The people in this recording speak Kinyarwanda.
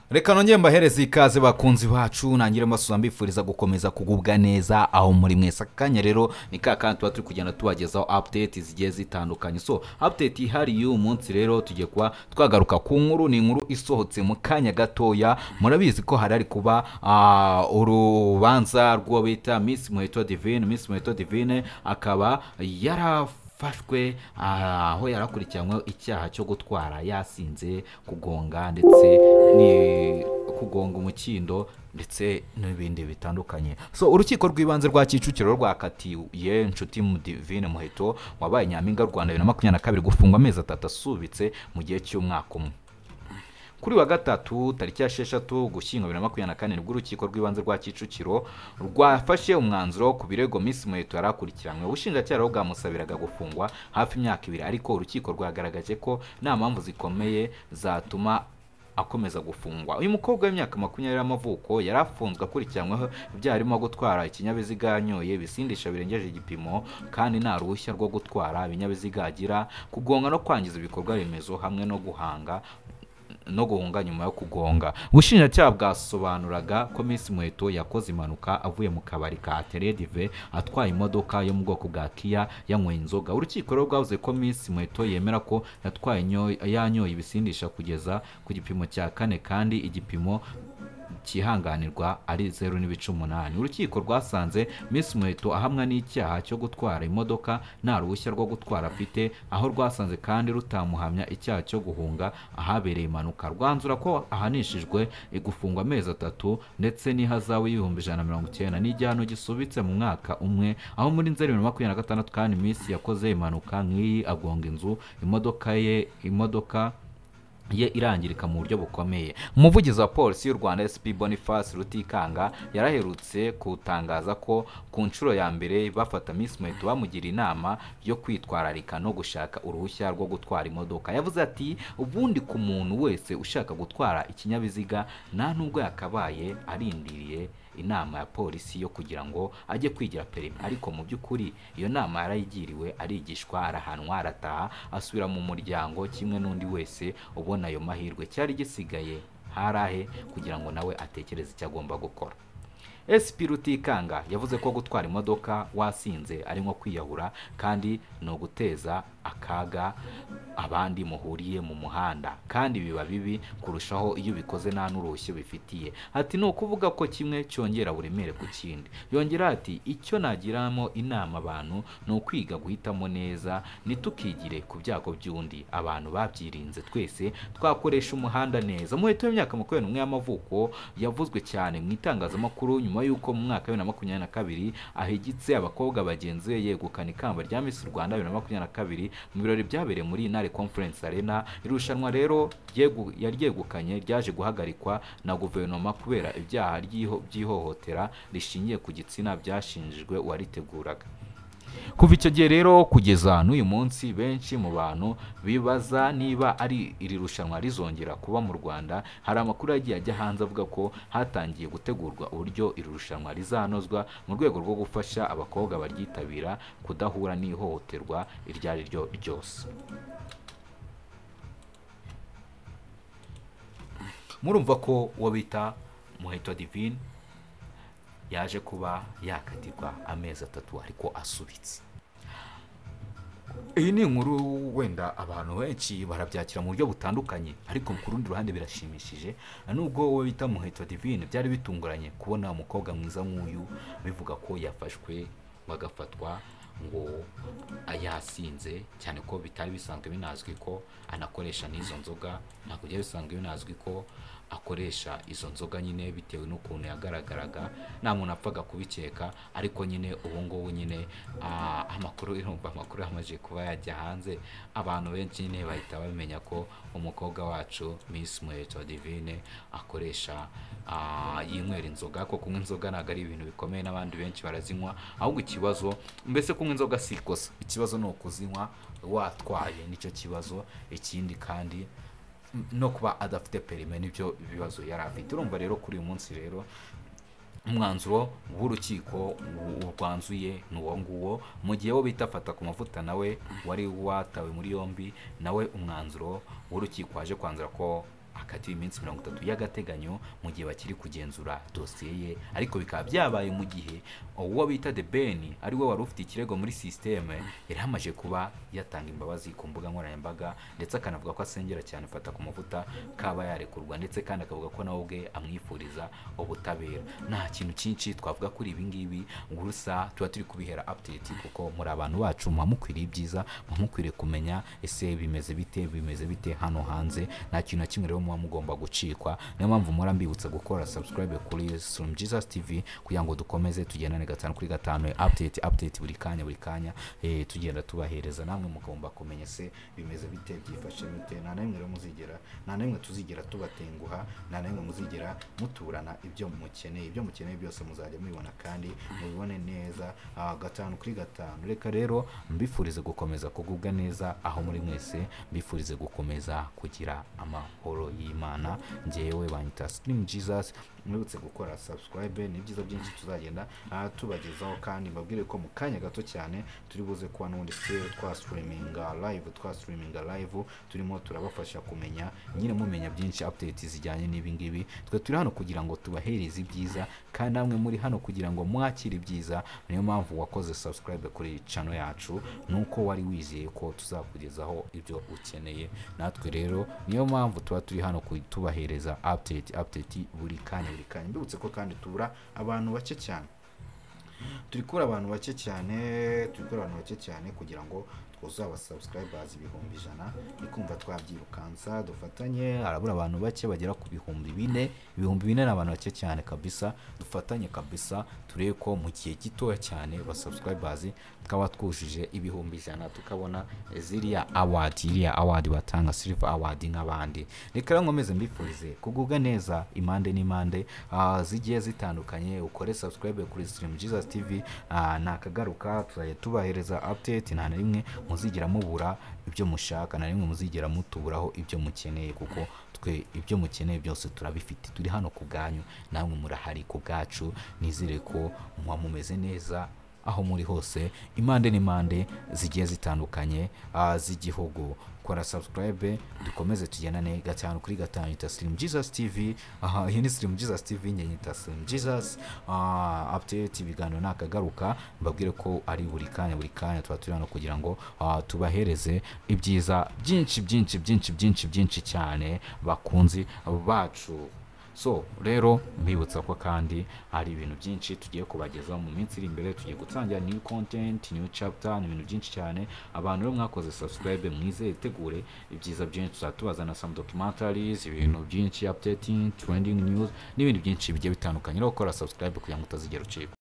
Reka nongere mbahereze ikaze bakunzi bacu, nangire mbasuza mbifuriza gukomeza kugubwa neza aho muri mwese. Akanya rero ni ka kandi tuba turi kugenda tubagezaho update zigiye zitandukanye. So update ihari y'uyu munsi rero tugiye kuba twagaruka ku nkuru, ni inkuru isohotse mu kanya gatoya. Murabizi ko hari kuba urubanza rw'uwo bita Miss Muheto Divine. Miss Muheto Divine akaba yarafashwe aho yarakurikiranyweho icyaha cyo gutwara yasinze, kugonga ndetse ni kugonga umukindo ndetse n'ibindi bitandukanye. So urukiko rw'ibanze rwa Kicukiro rwakatiye Nshuti Divine Muheto wabaye nyampinga w'u Rwanda 2022 gufungwa amezi 3 asubitse mu gihe cy'umwaka umwe. Kuri wa gatatu tariki ya 6 Ugushyingo 2024 nibwo urukiko rw'ibanze rwa Kicukiro rwafashe umwanzuro ku birego Miss Muheto yarakurikiranywe. Ubushinjacyaha bwamusabiraga gufungwa hafi imyaka 2, ariko urukiko rwagaragaje ko nta mpamvu zikomeye zatuma akomeza gufungwa. Uyu mukobwa w'imyaka 20 y'amavuko yarafunzwe akurikiranyweho ibyaha harimo gutwara ikinyabiziga yanyoye ibisindisha birengeje igipimo kandi nta ruhushya rwo gutwara ibinyabiziga agira, kugonga no kwangiza ibikorwa remezo hamwe no guhanga no guhunga nyuma yo kugonga. Ubushinjacyaha bwasobanuraga ko Miss Muheto yakoze impanuka avuye mu kabari ka Atelier Dive atwaye imodoka yo mu bwoko bwa Kia yanyweye inzoga. Urukiko rero rwavuze ko Miss Muheto yemera ko yatwaye yanyoye ibisindisha kugeza ku gipimo cya 4 kandi igipimo cyihanganirwa ari 0.8. Urukiko rwasanze Miss Muheto ahamwa n'icyaha cyo gutwara imodoka nta ruhushya rwo gutwara afite, aho rwasanze kandi rutamuhamya icyaha cyo guhunga ahabereye impanuka. Rwanzura ko ahanishijwe gufungwa amezi 3 ndetse n'ihazabu y'190,000 n'igihano gisubitse mu mwaka umwe. Aho muri Nzeri 2026 kandi Miss yakoze impanuka nk'iyi agonga inzu, imodoka ye irangirika mu buryo bukomeye. Umuvugizi wa polisi y'u Rwanda SP Boniface Rutikanga yaraherutse kutangaza ko ku nshuro ya mbere bafata Miss Muheto bamugira inama yo kwitwararika no gushaka uruhushya rwo gutwara imodoka. Yavuze ati ubundi ku muntu wese ushaka gutwara ikinyabiziga nta nubwo yakabaye arindiriye inama ya polisi yo kugira ngo ajye kwigira perimi, ariko mu by'ukuri iyo nama yarayigiriwe, arigishwa, arahanwa, arataha, asubira mu muryango kimwe n'undi wese ubona ayo mahirwe. Cyari gisigaye harahe kugira ngo nawe atekereze icyo agomba gukora. SP Rutikanga yavuze ko gutwara imodoka wasinze ari nko kwiyahura kandi ni uguteza akaga abandi muhuriye mu muhanda, kandi biba bibi kurushaho iyo ubikoze nta n'uruhushya bifitiye. Ati ni ukuvuga ko kimwe cyongera uburemere ku kindi. Yongera ati icyo nagiramo inama abantu ni ukwiga guhitamo neza, ntitukigire ku byago by'undi. Abantu babyirinze twese twakoresha umuhanda neza. Muheto w'imyaka 21 y'amavuko yavuzwe cyane mu itangazamakuru nyuma y'uko mu mwaka wa 2022 ahigitse abakobwa bagenzi be yegukana ikamba rya Miss Rwanda 2022 mu birori byabereye muri Intare Conference Arena. Irushanwa rero yaryegukanye ryaje guhagarikwa na guverinoma kubera ibyaha by'ihohotera rishingiye ku gitsina byashinjijwe uwariteguraga. Kuva icyo gihe rero kugeza n'uyu munsi benshi mu bantu bibaza niba ari iri rushanwa rizongera kuba mu Rwanda. Hari amakuru yagiye ajya hanze avuga ko hatangiye gutegurwa uburyo iri rushanwa rizanozwa mu rwego rwo gufasha abakobwa baryitabira kudahura n'ihohoterwa iryo ari ryo ryose. Murumva ko uwo bita Muheto Divine yaje kuba yakatirwa amezi 3 ariko asubitse. Iyi ni inkuru wenda abantu benshi barabyakira mu buryo butandukanye, ariko ku rundi ruhande birashimishije. Nubwo uwo bita Muheto Divine byari bitunguranye kubona umukobwa mwiza nk'uyu bivuga ko yafashwe bagafatwa ngo yasinze, cyane ko bitari bisanzwe binazwi ko anakoresha n'izo nzoga. Ntabwo byari bisanzwe binazwi ko akoresha izo nzoga nyine bitewe n'ukuntu yagaragaraga, nta muntu apfaga kubikeka. Ariko nyine ubu ngubu nyine amakuru irumva amakuru yamaze kuba yajya hanze, abantu benshi nyine bahita bamenya ko umukobwa wacu Miss Muheto Divine akoresha yinywera inzoga. Ko kunywa inzoga ntabwo ari ibintu bikomeye n'abandi benshi barazinywa, ahubwo ikibazo mbese kunywa inzoga si ikosa, ikibazo ni ukuzinywa watwaye, nicyo kibazo. Ikindi kandi no kuba adafite perime nibyo bibazo yari afite. Urumva rero kuri uyu munsi rero umwanzuro w'urukiko rwanzuye ni uwo nguwo. Mu gihe wo bita Fata ku mavuta nawe wari watawe muri yombi, nawe umwanzuro w'urukiko waje kwanzura ko akatiwe iminsi 30 y'agateganyo mu gihe bakiri kugenzura dosiye ye. Ariko bikaba byabaye mu gihe uwo bita The Ben ari we wari ufite ikirego muri systeme, yari amaze kuba yatanga imbabazi ku mbuga nkoranyambaga, ndetse akanavuga ko asengera cyane Fata ku Mavuta kaba yarekurwa, ndetse kandi akavuga ko nawe ubwe amwifuriza ubutabera. Nta kintu cyinshi twavuga kuri ibi ngibi, gusa tuba turi kubihera update kuko muri abantu bacu muba mukwiriye ibyiza, muba mukwiriye kumenya ese bimeze bite, bimeze bite hano hanze. Nta kintu na kimwe rero muba mugomba gucikwa. Niyo mpamvu mpora mbibutsa gukora subscribe kuri Slim Jesus TV kugira ngo dukomeze tugendane 5 kuri 5, update buri kanya buri kanya, tugenda tubahereza, namwe mugomba kumenya se bimeze bite, byifashe bite. Nta namwe rero muzigera, nta namwe tuzigera tubatenguha, nta namwe muzigera muturana ibyo mukeneye. Ibyo mukeneye byose muzajya mubibona kandi mubibone neza 5 kuri 5. Reka rero mbifurize gukomeza kugubwa neza aho muri mwese, mbifurize gukomeza kugira amahoro y'Imana. Njyewe banyita Slim Jesus, mwibutse gukora subscribe, ni byiza byinshi tuzagenda tubagezaho, kandi mbabwire ko mu kanya gato cyane turi buze kuba n'ubundi twa streaminga live, turimo turabafasha kumenya nyine mumenya byinshi updates zijyanye n'ibi ngibi. Twe turi hano kugira ngo tubahereze ibyiza, kandi namwe muri hano kugira ngo mwakire ibyiza. Niyo mpamvu wakoze subscribe kuri channel yacu, nuko wari wizeye ko tuzakugezaho ibyo ukeneye. Natwe rero niyo mpamvu tuba turi hano tubahereza update buri kanya buri kanya. Mbibutse ko kandi tubura abantu bake cyane, turi kubura abantu bake cyane, turi kubura abantu bake cyane kugira ngo twuzuze subscribers 100,000. Nikumva twabyirukansa dufatanye, harabura abantu bake bagera ku 4,000. 4,000 ni abantu bake cyane kabisa. Dufatanye kabisa turebe ko mu gihe gitoya cyane ba subscribers twaba twujuje 100,000, tukabona ziriya award, iriya award batanga, silver award nk'abandi. Reka rero nkomeze mbifurize kugubwa neza impande n'impande zigiye zitandukanye. Ukore subscribe kuri Slim Jesus TV, nakagaruka tuzajya tubahereza update. Nta na rimwe muzigera mubura ibyo mushaka, na rimwe muzigera mutuburaho ibyo mukeneye, kuko twe ibyo mukeneye byose turabifite. Turi hano ku bwanyu, namwe murahari ku bwacu. Nizere ko muba mumeze neza aho muri hose, impande n'impande zigiye zitandukanye z'igihugu. Kora subscribe dukomeze tugendane 5 kuri 5. Ita Slim Jesus TV. Aha iyi ni Slim Jesus TV, njye nyita Slim Jesus. Update ibiganiro nakagaruka, mbabwire ko ari buri kanya buri kanya tuba turi hano kugira ngo tubahereze ibyiza byinshi byinshi byinshi byinshi byinshi cyane bakunzi bacu. So rero mbibutsa ko kandi hari ibintu byinshi tugiye kubagezaho mu minsi iri imbere. Tugiye gutangira new content, new chapter, ni ibintu byinshi cyane. Abantu rero mwakoze subscribe mwize itegure ibyiza byinshi, tuzatubazana some documentaries, ibintu byinshi, updating, trending news n'ibindi byinshi bigiye bitandukanye. Rero kora subscribe kugira ngo utazigera ucikwa.